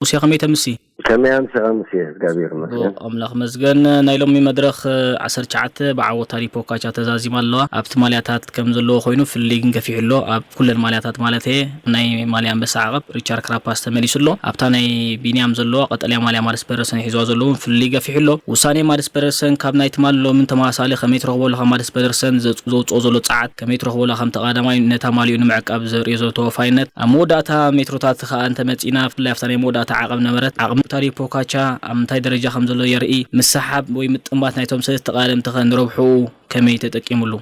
ሙሴ፣ ከመይ ተምሲ? ከመይ ኣምሲኻ ሙሴ? እግዚኣብሔር ይመስገን። ኣምላኽ መስገን። ናይ ሎሚ መድረኽ ዓሰርተ ትሽዓተ ብዓወት ታዲ ፖጋቻር ተዛዚማ ኣለዋ። ኣብቲ ማልያታት ከም ዘለዎ ኮይኑ፣ ፍልልይ ግን ገፊሑ ኣሎ። ኣብ ኩለን ማልያታት ማለት እየ፣ ናይ ማልያ ኣንበሳ ዓቐብ ሪቻርድ ካራፓስ ተመሊሱ ኣሎ። ኣብታ ናይ ቢንያም ዘለዋ ቀጠልያ ማልያ ማድስ ፔደርሰን ሒዝዋ ዘሎ እውን ፍልልይ ገፊሑ ኣሎ። ውሳኔ ማድስ ፔደርሰን ካብ ናይ ትማሊ ሎምን ተመሳሳሊ ከመይ ትረኽቦ ኣለኻ? ማድስ ፔደርሰን ዘውፅኦ ዘሎ ፃዓት ከመይ ትረኽቦ ኣለኻ? ከምቲ ቀዳማይ ነታ ማልኡ ንምዕቃብ ዘርእዮ ዘሎ ተወፋይነት፣ ኣብ መወዳእታ ሜትሮታት ከኣ እንተመፂና፣ ብፍላይ ኣብታ ናይ መወዳእታ ዓቐብ ነበረት፣ ዓቕሚ ታዲ ፖጋቻር ኣብ ምንታይ ደረጃ ከም ዘሎ የርኢ። ምስሓብ ወይ ምጥማት ናይቶም ሰለስተ ቀዳደምቲ ከ ንረብሕኡ ከመይ ተጠቂምሉ?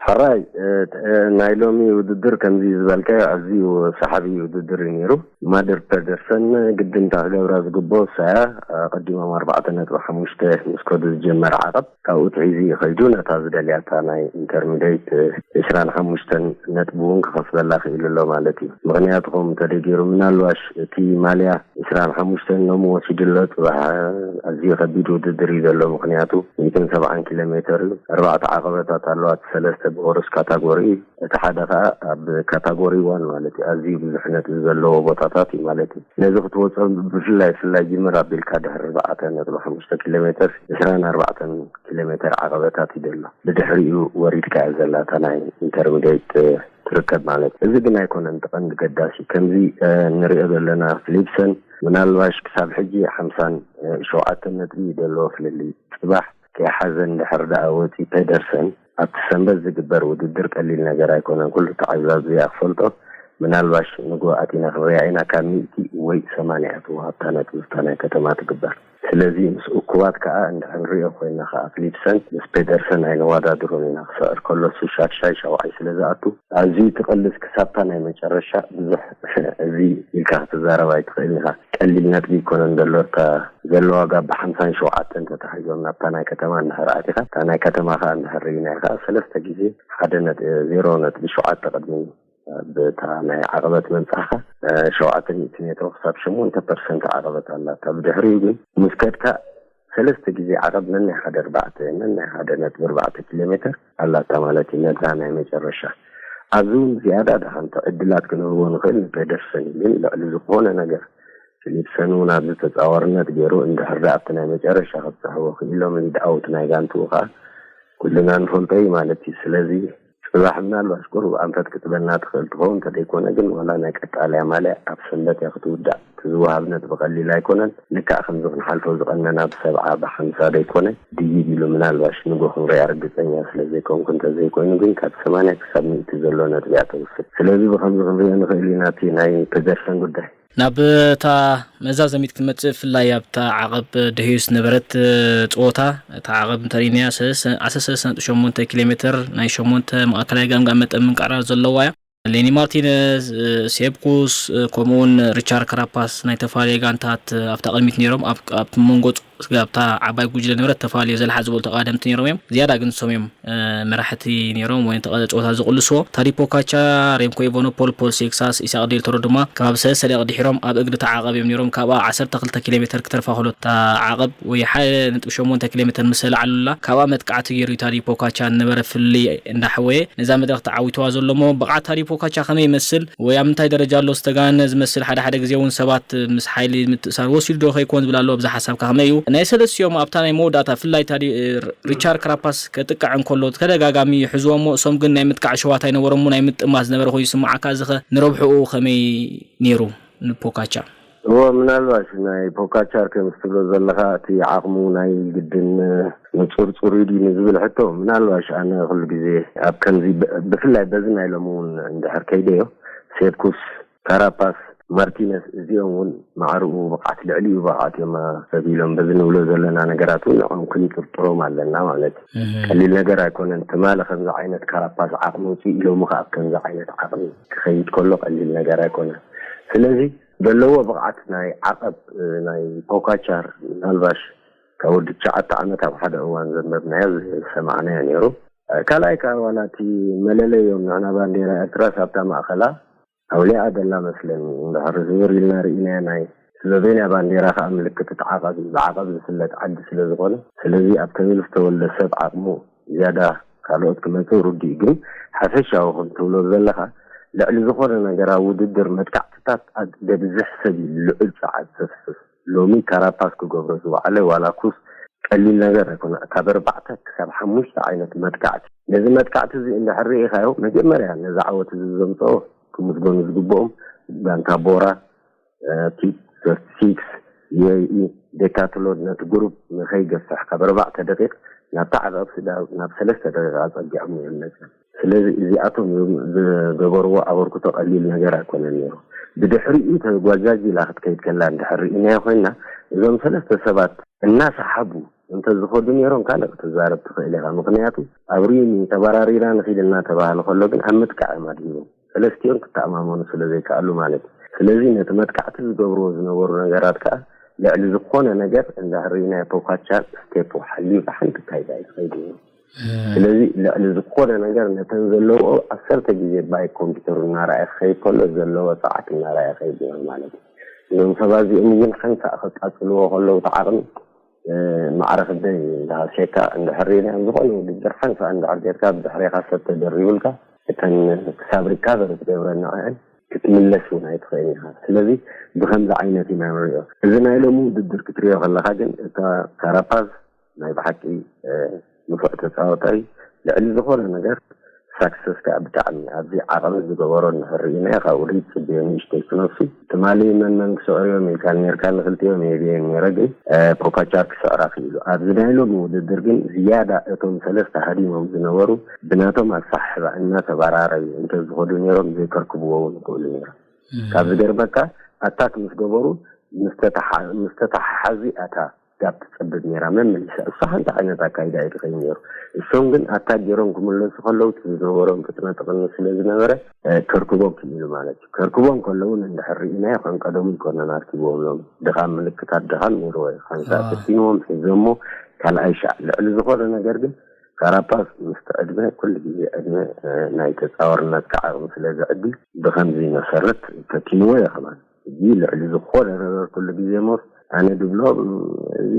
ሕራይ፣ ናይ ሎሚ ውድድር ከምዚ ዝበልካዮ ኣዝዩ ሰሓቢ ውድድር እዩ ነይሩ። ማድስ ፔደርሰን ግድን እታ ክገብራ ዝግብኦ እሳ እያ። ኣቐዲሞም ኣርባዕተ ነጥቢ ሓሙሽተ ምስ ከዱ ዝጀመረ ዓቐብ ካብኡ ትሒዙ እዩ ከይዱ። ነታ ዝደልያ እታ ናይ ኢንተርሚዲየት ዕስራን ሓሙሽተን ነጥቢ እውን ክኸፍለላ ክኢሉ ኣሎ ማለት እዩ። ምኽንያቱ ከምኡ እንተደይ ገይሩ ምናልባሽ እቲ ማልያ ዕስራን ሓሙሽተን ሎሚ ወሲዱ ኣሎ። ፅባሕ ኣዝዩ ከቢድ ውድድር እዩ ዘሎ። ምኽንያቱ ሚእትን ሰብዓን ኪሎ ሜትር እዩ። ኣርባዕተ ዓቐበታት ኣለዋ። እቲ ሰለስተ ብኦርስ ካታጎሪ እዩ። እቲ ሓደ ከዓ ኣብ ካታጎሪ ዋን ማለት እዩ። ኣዝዩ ብዙሕ ነጥቢ ዘለዎ ቦታታት እዩ ማለት እዩ። ነዚ ክትወፅኦ ብፍላይ ፍላይ ጅምር ኣቢልካ ድሕሪ ኣርባዕተ ነጥቢ ሓሙሽተ ኪሎ ሜትር ዕስራን ኣርባዕተን ኪሎ ሜትር ዓቐበታት እዩ ዘሎ። ብድሕሪኡ ወሪድካ እያ ዘላ እታ ናይ ኢንተርሚዲየት ትርከብ ማለት እዩ። እዚ ግን ኣይኮነን እቲ ቀንዲ ገዳሲ። ከምዚ ንሪኦ ዘለና ፊሊፕሰን ምናልባሽ ክሳብ ሕጂ ሓምሳን ሸውዓተን ነጥቢ እዩ ዘለዎ ፍልልይ። ፅባሕ ከይሓዘ እንድሕር ደኣ ወፂ ፔደርሰን ኣብቲ ሰንበት ዝግበር ውድድር ቀሊል ነገር ኣይኮነን። ኩሉ ተዓዛቢ እያ ክፈልጦ። ምናልባሽ ንጎ ኣቲና ክንሪኣ ኢና። ካብ ሚእቲ ወይ ሰማንያ እያ ትወሃብ እታ ነጥቢ እታ ናይ ከተማ ትግበር። ስለዚ ምስ እኩባት ከኣ እንድሕር ንሪኦ ኮይና ከኣ ፊሊፕሰን ምስ ፔደርሰን ኣይነዋዳድሮን ኢና። ክስዕር ከሎ እሱ ሻድሻይ ሻውዓይ ስለ ዝኣቱ ኣዝዩ ትቕልስ ክሳብታ ናይ መጨረሻ ብዙሕ እዚ ኢልካ ክትዛረብ ኣይትኽእልን ኢኻ። ቀሊል ነጥቢ ይኮነን ዘሎ እታ ዘለዋ ጋብ ብሓምሳን ሸውዓተን ተታሒዞም ናብታ ናይ ከተማ እንድሕር ኣቲኻ እታ ናይ ከተማ ከኣ እንድሕር ርኢናዮ ከኣ ሰለስተ ግዜ ሓደ ነጥ ዜሮ ነጥቢ ሸውዓተ ቅድሚ ብታ ናይ ዓቐበት መብጻሕኻ ሸውዓተ ሚእቲ ሜትሮ ክሳብ ሸሞንተ ፐርሰንት ዓቐበት ኣላታ። ብድሕሪኡ ግን ምስ ከድካ ሰለስተ ግዜ ዓቐብ ነናይ ሓደ ኣርባዕተ ነናይ ሓደ ነጥቢ ኣርባዕተ ኪሎ ሜትር ኣላታ ማለት እዩ። ነዛ ናይ መጨረሻ ኣብዚ እውን ዝያዳ ደሓንቲ ዕድላት ክንህቦ ንኽእል ንፔደርሰን እዩ። ግን ልዕሊ ዝኾነ ነገር ፊሊፕሰን እውን ኣብዚ ተፃዋርነት ገይሩ እንድሕር ደኣ ኣብቲ ናይ መጨረሻ ከብፅሕዎ ክኢሎም ሊድ ኣውት ናይ ጋንትኡ ከዓ ኩልና ንፈልጦ እዩ ማለት እዩ። ስለዚ ፅባሕ ምናልባሽ ቁሩብ ኣንፈት ክትበና ትኽእል ትኸውን፣ እንተደይኮነ ግን ዋላ ናይ ቀጣልያ ማልያ ኣብ ሰንበት እያ ክትውዳእ። እቲ ዝወሃብ ነጥቢ ቀሊል ኣይኮነን። ልክዕ ከምዚ ክንሓልፎ ዝቐነና ብሰብዓ ብሓምሳ ደይኮነ ድይብ ኢሉ ምናልባሽ ንጎ ክንሪኣ ርግፀኛ ስለ ዘይኮንኩ፣ እንተዘይኮይኑ ግን ካብ ሰማንያ ክሳብ ሚእቲ ዘሎ ነጥቢ እያ ትውስድ። ስለዚ ብኸምዚ ክንሪኦ ንኽእል ኢና እቲ ናይ ፔደርሰን ጉዳይ። ናብ እታ መዛዘሚት ክንመጽእ፣ ብፍላይ ኣብታ ዓቐብ ድህዩ ዝነበረት ጸወታ፣ እታ ዓቐብ እንተሪእናያ ዓሰርተ ሰለስተ ነጥቢ ሸሞንተ ኪሎ ሜትር ናይ ሸሞንተ ማእከላይ ጋምጋም መጠን ምንቅዕራር ዘለዋ እያ። ሌኒ ማርቲነዝ፣ ሴፕኩስ፣ ከምኡውን ሪቻርድ ካራፓስ ናይ ተፈላለየ ጋንታት ኣብታ ቅድሚት ነይሮም። ኣብ ኣብ መንጎ ኣብታ ዓባይ ጉጅለ ነበረት ተፈላለየ ዘልሓ ዝበሉ ተቓደምቲ ነይሮም እዮም። ዝያዳ ግን ንሶም እዮም መራሕቲ ነይሮም ወይ ነቲ ጸወታ ዝቕልስዎ። ታዲ ፖጋቻር፣ ሬምኮ ኢቫኖፖል፣ ፖል ሴክሳስ፣ ኢሳቅ ዴል ቶሮ ድማ ካብ ሰለስተ ደቂቕ ድሒሮም ኣብ እግሪ ተዓቐብ እዮም ነይሮም። ካብኣ ዓሰርተ ክልተ ኪሎ ሜትር ክተርፋ ከሎ እታ ዓቐብ ወይ ሓደ ነጥቢ ሸሞንተ ኪሎ ሜትር ምስ ኣልዓሉላ ካብኣ መጥቃዕቲ ገይሩ እዩ ታዲ ፖጋቻር ዝነበረ ፍልልይ እንዳሕወየ ነዛ መድረኽ ተዓዊትዋ ዘሎ። እሞ ብቕዓት ታዲ ፖጋቻር ከመይ ይመስል ወይ ኣብ ምንታይ ደረጃ ኣሎ ዝተጋነነ ዝመስል ሓደ ሓደ ግዜ እውን ሰባት ምስ ሓይሊ ምትእሳር ወሲዱ ዶ ከይኮን ዝብል ኣሎ። ኣብዚ ሓሳብካ ከመይ እዩ? ናይ ሰለስቲኦም ኣብታ ናይ መወዳእታ ፍላይ ታዲ ሪቻርድ ካራፓስ ከጥቅዕ እንከሎ ተደጋጋሚ ይሕዝዎ እሞ እሶም ግን ናይ ምጥቃዕ ሸዋት ኣይነበሮም ናይ ምጥማት ዝነበረ ኮይኑ ይስምዓካ። እዚ ኸ ንረብሕኡ ከመይ ነይሩ ንፖጋቻር? እዎ ምናልባሽ ናይ ፖጋቻር ከም ትብሎ ዘለኻ እቲ ዓቕሙ ናይ ግድን ንጹር ጽሩይ ድዩ ንዝብል ሕቶ ምናልባሽ ኣነ ኩሉ ግዜ ኣብ ከምዚ ብፍላይ በዚ ናይ ሎሚ እውን እንድሕር ከይደዮ ሴፕኩስ ካራፓስ ማርቲነስ እዚኦም እውን ማዕርኡ ብቕዓት ልዕሊኡ ብቕዓት እዮም ተቢሎም በዚ ንብሎ ዘለና ነገራት እውን ንዕኦም ክንጥርጥሮም ኣለና ማለት እዩ። ቀሊል ነገር ኣይኮነን። ትማሊ ከምዚ ዓይነት ካራፓስ ዓቕሚ ውፅእ ኢሎም ከ ኣብ ከምዚ ዓይነት ዓቕሚ ክኸይድ ከሎ ቀሊል ነገር ኣይኮነን። ስለዚ ዘለዎ ብቕዓት ናይ ዓቐብ ናይ ፖካቻር ምናልባሽ ካብ ወዲ ትሽዓተ ዓመት ኣብ ሓደ እዋን ዘንበብናዮ ዝሰማዕናዮ ነይሩ። ካልኣይ ከዓ ዋላ እቲ መለለዮም ንሕና ባንዴራ ኤርትራስ ኣብታ ማእኸላ ኣውሊዓ ደላ መስለኒ። እንድሕር ዝውር ኢልና ርኢናዮ ናይ ስሎቬንያ ባንዴራ ከዓ ምልክት እቲ ዓቐብ እዩ። ብዓቐብ ዝፍለጥ ዓዲ ስለ ዝኾነ ስለዚ ኣብ ተብል ዝተወልደ ሰብ ዓቕሙ ዝያዳ ካልኦት ክመፅእ ርዱእ እዩ። ግን ሓፈሻዊ ከም ትብሎ ዘለኻ ልዕሊ ዝኾነ ነገር ኣብ ውድድር መጥቃዕቲ ታት ኣድ-፣ ደብዝሕ ሰብ እዩ ልዑል ጸዓት ዘፍስስ። ሎሚ ካራፓስ ክገብሮ ዝወዓለ ዋላ ኩስ ቀሊል ነገር ኣይኮነ። ካብ ኣርባዕተ ክሳብ ሓሙሽተ ዓይነት መጥቃዕቲ። ነዚ መጥቃዕቲ እዚ እንድሕር ርኢኻዮ፣ መጀመርያ ነዚ ዓወት እዚ ዘምጽኦ ክምስገኑ ዝግብኦም ጋንታ ቦራ፣ እ፣ ኪድ ሰርቲሲክስ፣ ዩ ኤ ኢ፣ ዴካትሎን ነቲ ግሩፕ ንኸይገፍሕ ካብ ኣርባዕተ ደቂቕ ናብታ ዓቐብ ስዳ-፣ ናብ ሰለስተ ደቂቕ ኣጸጊዖም እዮም መጽዮም። ስለዚ እዚኣቶም እዮም ዝገበርዎ ኣበርክቶ ቀሊል ነገር ኣይኮነን ነይሩ። ብድሕሪኡ ተጓጃጅላ ክትከይድ ከላ እንድሕር ርኢናዮ ኮይንና፣ እዞም ሰለስተ ሰባት እናሰሓቡ እንተዝኸዱ ነይሮም ካልእ ክትዛረብ ትኽእል ኢኻ። ምኽንያቱ ኣብ ሪም ተበራሪራ ንኺድ እናተባህለ ከሎ ግን ኣብ ምጥቃዕ እዮም ኣድሂቦም። ሰለስቲኦም ክተኣማመኑ ስለ ዘይከኣሉ ማለት እዩ። ስለዚ ነቲ መጥቃዕቲ ዝገብርዎ ዝነበሩ ነገራት ከኣ ልዕሊ ዝኾነ ነገር እንድሕር ርኢናዮ ፖካቻ ስቴፕ ሓልዩ ብሓንቲ ካይዳ እዩ ዝኸይድ ነይሩ። ስለዚ ልዕሊ ዝኾነ ነገር ነተን ዘለዎ ዓሰርተ ግዜ ባይ ኮምፒውተር እናረኣየ ክኸይድ ከሎ ዘለዎ ሰዓት እናረኣየ ክኸይድ ነይሩ ማለት እዩ። እዞም ሰባት እዚኦም እውን ሓንሳእ ከቃጽልዎ ከለዉ እቲ ዓቕሚ፣ እ፣ ማዕረ ክንደይ እንዳሃሰካ እንድሕር ርኢናዮም ዝኾነ ውድድር ሓንሳእ እንድሕር ጌርካ ብድሕሬኻ ሰብ ተደሪቡልካ እተን ክሳብ ሪካቨር ትገብረን ንዕአን ክትምለስ እውን ኣይትኽእል ኢኻ። ስለዚ ብኸምዚ ዓይነት ኢና ንሪኦ። እዚ ናይ ሎሚ ውድድር ክትሪኦ ከለኻ ግን እታ ካራፓዝ ናይ ብሓቂ፣ እ፣ ንፉዕ ተጻዋታይ ልዕሊ ዝኾነ ነገር ሳክሰስ ከኣ ብጣዕሚ ኣብዚ ዓቐሚ ዝገበሮ እንድሕር ርኢናዮ ካብኡ ሪት ጽበዮ ንእሽተይ ክነሱ። ትማሊ መን መን ክስዕር እዮም ኢልካ ነርካ ንክልቲኦም የብየን ነረ ግን፣ እ፣ ፖካቻር ክስዕራ ክኢሉ። ኣብዚ ናይ ሎሚ ውድድር ግን ዝያዳ እቶም ሰለስተ ሃዲሞም ዝነበሩ ብናቶም ኣሰሓሕባ እናተበራረዩ እንተዝኸዱ ነይሮም ዘይከርክብዎ እውን ይኽእሉ ነይሮም። ካብ ዝገርመካ ኣታክ ምስ ገበሩ ምስ ተተሓ-፣ ምስ ተተሓሓዙ ኣታ ጋብ ትጸብብ ነይራ መመሊሳ። እሱ ሓንቲ ዓይነት ኣካይዳ እዩ ዝኸይድ ነይሩ። እሶም ግን ኣታክ ገይሮም ክምለሱ ከለዉ እቲ ዝነበሮም ፍጥነት ጥቕሚ ስለ ዝነበረ፣ እ፣ ከርክቦም ክኢሉ ማለት እዩ። ከርክቦም ከለዉ እውን እንድሕር ርኢናዮ ከም ቀደሙ ይኮነን ኣርኪብዎም ሎም። ድኻም ምልክታት ድኻም ነይርዎ እዩ። ሓንሳእ ኣዋ። ፈቲንዎም ሒዞሞ ካልኣይ ሻዕ። ልዕሊ ዝኾነ ነገር ግን ካራፓስ ምስቲ ዕድመ ኩሉ ግዜ ዕድመ፣ እ፣ ናይ ተጻዋርነትካ ዓቕሚ ስለ ዝዕቢ ብኸምዚ መሰረት ፈቲንዎ እዩ ከማን። እዚ ልዕሊ ዝኾነ ነገር ኩሉ ግዜ ሞስ ኣነ ድብሎ፣ እዚ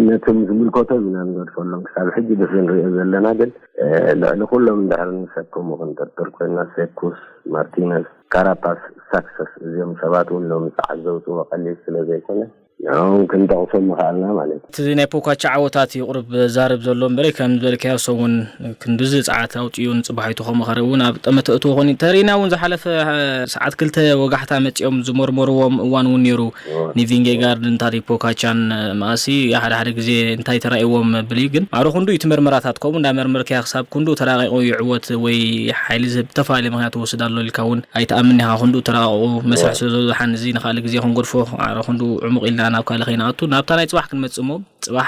ነቶም ዝምልከቶም ኢና ንገድፈሎም። ክሳብ ሕጂ በዚ ንሪኦ ዘለና ግን፣ እ፣ ልዕሊ ኩሎም እንድሕር ንሰብ ከምኡ ክንጥርጥር ኮይና ሴኩስ፣ ማርቲነስ፣ ካራፓስ፣ ሳክሰስ እዚኦም ሰባት እውን ሎሚ ጸዓት ዘውጽዎ ቀሊል ስለ ዘይኮነ ንዕኦም ክንጠቕሶም ምኽኣልና ማለት እዩ። እቲ ናይ ፖካቻ ዓወታት እዩ ቁሩብ ዛርብ ዘሎ እምበር ከም ዝበልካዮ እሶም እውን ክንድዚ ጸዓት ኣውጽኡ ንጽባሒቱ ከምኡ ከርኢ እውን ኣብ ጠመተ እትዎ ኮን ተሪና እውን ዝሓለፈ፣ እ፣ ሰዓት ክልተ ወጋሕታ መጺኦም ዝመርመርዎም እዋን እውን ነይሩ። እዎ። ኒቪንጌጋርድን ታሪ ፖካቻን፣ እ፣ መኣሲ ሓደ ሓደ ግዜ እንታይ ተራእይዎም መብል እዩ። ግን ማዕረ ክንዱ እቲ መርመራታት ከምኡ እንዳመርመርካዮ ክሳብ ክንዱ ተራቂቑ ይዕወት ወይ ሓይሊ ዝህብ ዝተፈላለየ ምኽንያት ይወስድ ኣሎ ኢልካ እውን ኣይትኣምን ኢኻ። ክንዱ ተራቂቑ መስርሕ ስለ ዝበዝሓን እዚ ንኻልእ ግዜ ክንገድፎ ማዕረ ክንዱ ዕሙቕ ኢልና ናብ ካልእ ከይንኣቱ ናብታ ናይ ጽባሕ ክንመጽእ እሞ ጽባሕ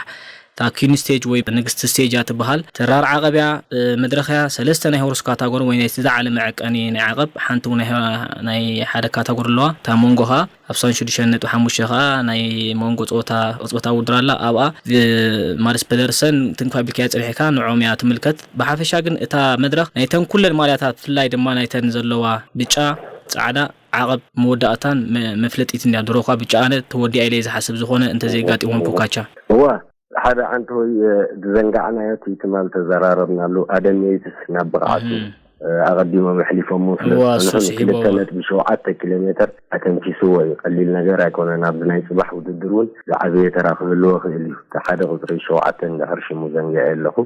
እታ ኪን ስቴጅ ወይ ንግስቲ ስቴጅ እያ ትበሃል። ተራር ዓቐብ እያ፣ እ፣ መድረኽ እያ። ሰለስተ ናይ ሆርስ ካታጎሪ ወይ ናይ ዝዓለ መዐቀኒ ናይ ዓቐብ፣ ሓንቲ እውን ናይ፣ ናይ ሓደ ካታጎሪ ኣለዋ። እታ መንጎ ኸኣ ኣብ ሳንሹ ሽዱሽተ ነጥቢ ሓሙሽተ ኸኣ ናይ መንጎ ጸወታ፣ ቅጽበታዊ ውድድር ኣላ። ኣብኣ፣ እ፣ ማርስ ፐደርሰን ትንኳ ቢልካያ ጸኒሕካ ንዕኦም እያ ትምልከት። ብሓፈሻ ግን እታ መድረኽ ናይተን ኩለን ማልያታት ብፍላይ ድማ ናይተን ዘለዋ ብጫ፣ ጻዕዳ ዓቐብ መወዳእታን መ-፣ መፍለጢትን እያ። ድሮ እኳ ብጫ ኣነ ተወዲኣ ኢለ እየ ዝሓስብ፣ ዝኾነ እንተዘየጋጢሞም ፖካቻ። እዋ፣ ሓደ ዓንተ ወይ፣ እ፣ ዝዘንጋዕናዮ እቲ ትማል ተዘራረብናሉ ኣደም የይትስ ናብ ብቕዓቱ፣ እህ። እ፣ ኣቐዲሞም ኣሕሊፎሞ ስለ እዋ፣ ዝጸንሑ እሱ ንክልተ ስሒብዎ። ነጥቢ ሸውዓተ ኪሎ ሜትር ኣተንፊስዎ እዩ። ቀሊል ነገር ኣይኮነን። ኣብዚ ናይ ጽባሕ ውድድር እውን ዝዓበየ ተራ ክህልዎ ክእል እዩ። እቲ ሓደ ቁጽሪ ሸውዓተ እንድሕር ሽሙ ዘንጊዐ ኣለኹ።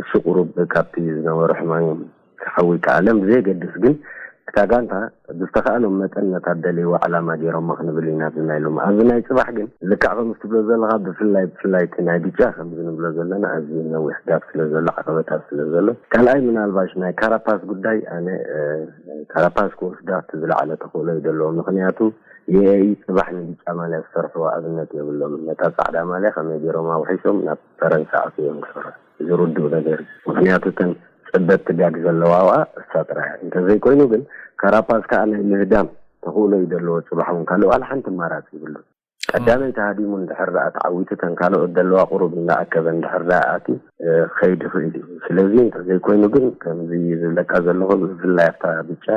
እሱ ቁሩብ ካብቲ ዝነበሮ ሕማም ክሓዊ ከኣለ። ብዘየገድስ ግን እታ ጋንታ ብዝተኻእሎም መጠን ነታ ደለይዎ ዕላማ ገይሮሞ ክንብል ኢና ኣብዚ ናይ ሎሚ። ኣብዚ ናይ ጽባሕ ግን ልክዕ ከምዚ ትብሎ ዘለኻ ብፍላይ፣ ብፍላይ እቲ ናይ ብጫ ከምዚ ንብሎ ዘለና ኣዝዩ ነዊሕ ጋፕ ስለ ዘሎ፣ ዓቐበታት ስለ ዘሎ፣ ካልኣይ ምናልባሽ ናይ ካራፓስ ጉዳይ ኣነ፣ እ፣ ካራፓስ ክወስዳ እቲ ዝለዓለ ተኽእሎ እዩ ዘለዎ። ምኽንያቱ ዩ ኤ ኢ ጽባሕ ንብጫ ማልያ ዝሰርሕዎ ኣብነት የብሎምን። ነታ ጻዕዳ ማልያ ከመይ ገይሮም ኣውሒሶም ናብ ፈረንሳ ኣትዮም ዝሰርሑ። እዚ ርዱእ ነገር እዩ። ምኽንያቱ እተን ጸበብቲ ጋግ ዘለዋ እሳ ጥራይ እያ። እንተዘይኮይኑ ግን ካራፓስ ከኣ ናይ ምህዳም ተኽእሎ እዩ ዘለዎ። ጽባሕ እውን ካልእ ዋላ ሓንቲ ኣማራጺ ይብሉን። ቀዳመይቲ ሃዲሙ እንድሕር ደኣ ተዓዊቱ እተን ካልኦት ዘለዋ ቁሩብ እንዳኣከበ እንድሕር ደኣ ኣትዩ ክኸይድ ይኽእል እዩ። ስለዚ እንተዘይኮይኑ ግን ከምዚ ዝብለካ ዘለኹ ብፍላይ ኣብታ ብጫ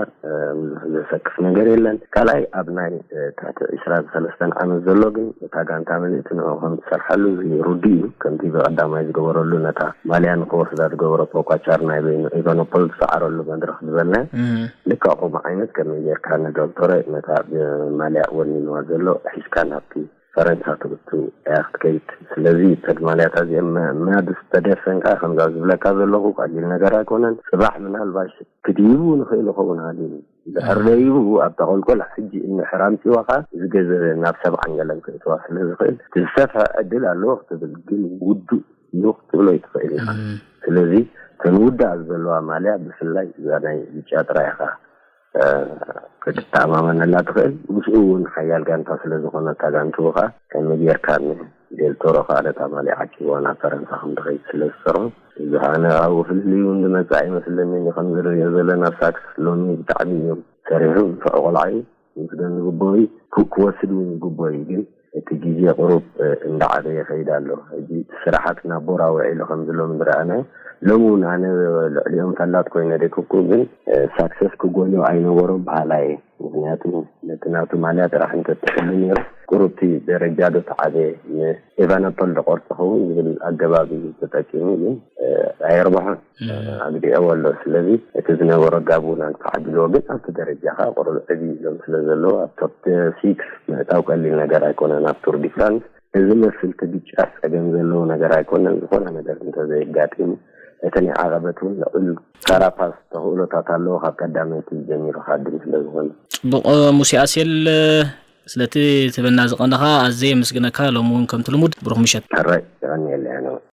ብዙሕ ዘሰክፍ ነገር የለን። ካልኣይ ኣብ ናይ ትሕቲ ዕስራን ሰለስተን ዓመት ዘሎ ግን እታ ጋንታ ምልእቲ ንዕኡ ከም ትሰርሓሉ ርዱእ እዩ። ከምቲ ብቐዳማይ ዝገበረሉ ነታ ማልያ ንክወስዳ ዝገበሮ ፖኳቻር ናይ በይኑ ኢቫኖፖል ዝሰዓረሉ መድረኽ ዝበልና ልካ ከምኡ ዓይነት ከመይ ጌርካ ንደልቶረ ነታ ብማልያ ወኒንዋ ዘሎ ሒዝካ ናብቲ ፈረንሳ ትብቱ እያ ክትከይድ። ስለዚ እተን ማልያታት እዚአን ማድስ ተደፈንካ ከምዛ ዝብለካ ዘለኹ ቀሊል ነገር ኣይኮነን። ጽባሕ ምናልባሽ ክድይቡ ንኽእል ይኸውን ሃሊኒ ድሕር ደይቡ ኣብታ ቆልቆል ሕጂ እንድሕር ኣምፂዋኻ ዝገዘበ ናብ ሰብዓን ገለን ክእትዋ ስለ ዝኽእል ዝሰፍሐ ዕድል ኣለዎ ክትብል ግን ውዱእ እዩ ክትብሎ ይትኽእል ኢኻ። ስለዚ ተን ውዳእ ዘለዋ ማልያ ብፍላይ እዛ ናይ ብጫ ጥራይ ኢኻ ክትተኣማመነላ ትኽእል። ምስኡ እውን ሓያል ጋንታ ስለ ዝኾነ እታ ጋንትኡ ከዓ ከመይ ጌርካ ንዴልቶሮ ከዓ ነታ ማልያ ዓቂብዋ ናብ ፈረንሳ ከም ትኸይድ ስለ ዝሰርሑ እዚ ከዓ ንዕኡ ፍልልይ እውን ዝመፅእ ኣይመስለንን እዩ። ከም ዝረኦ ዘለና ሳክስ ሎሚ ብጣዕሚ እዮም ሰሪሑ ንፍዕ ቆልዓ እዩ ምስገን ዝግበኦ እዩ ክወስድ እውን ዝግበኦ እዩ ግን እቲ ግዜ ቁሩብ እንዳዓበየ ይኸይድ ኣሎ። ሕጂ እቲ ስራሓት ናብ ቦራ ውዒሉ ከምዚ ሎሚ ዝረኣናዮ ሎሚ እውን ኣነ ልዕሊኦም ፈላጥ ኮይነ ደይኮንኩ ግን ሳክሰስ ክጎንዮ ኣይነበሮን በሃላይ እየ። ምክንያቱ ነቲ ናቱ ማልያ ጥራሕ እንተትሕሉ ነይሩ ቁሩብ እቲ ደረጃ ዶ ተዓበየ ንኤቫናፖል ዶ ቆርፅ ኸውን ዝብል ኣገባብ እዩ ተጠቂሙ ግን ኣየርብሖን ኣግዲዕዎ ኣሎ። ስለዚ እቲ ዝነበሮ ጋብ እውን ኣንተዓዲልዎ ግን ኣብቲ ደረጃ ከዓ ቁሩብ ዕብይ ኢሎም ስለ ዘለዉ ኣብ ቶፕ ሲክስ ምእታው ቀሊል ነገር ኣይኮነን ኣብ ቱር ዲ ፍራንስ። እዚ መስል እቲ ብጫ ጸገም ዘለዎ ነገር ኣይኮነን። ዝኾነ ነገር እንተዘየጋጢሙ እቲ ናይ ዓቐበት እውን ልዑል ካራፓስ ተኽእሎታት ኣለዎ ካብ ቀዳመይቲ ጀሚሩ ክሃድም ስለ ዝኾነ። ጽቡቕ ሙሴ ኣሴል ስለቲ ትበና ዝቐነኻ ኣዘየ ምስግነካ ሎም እውን ከምቲ ልሙድ ብሩኽ ምሸት። ሕራይ የቐንየለይ።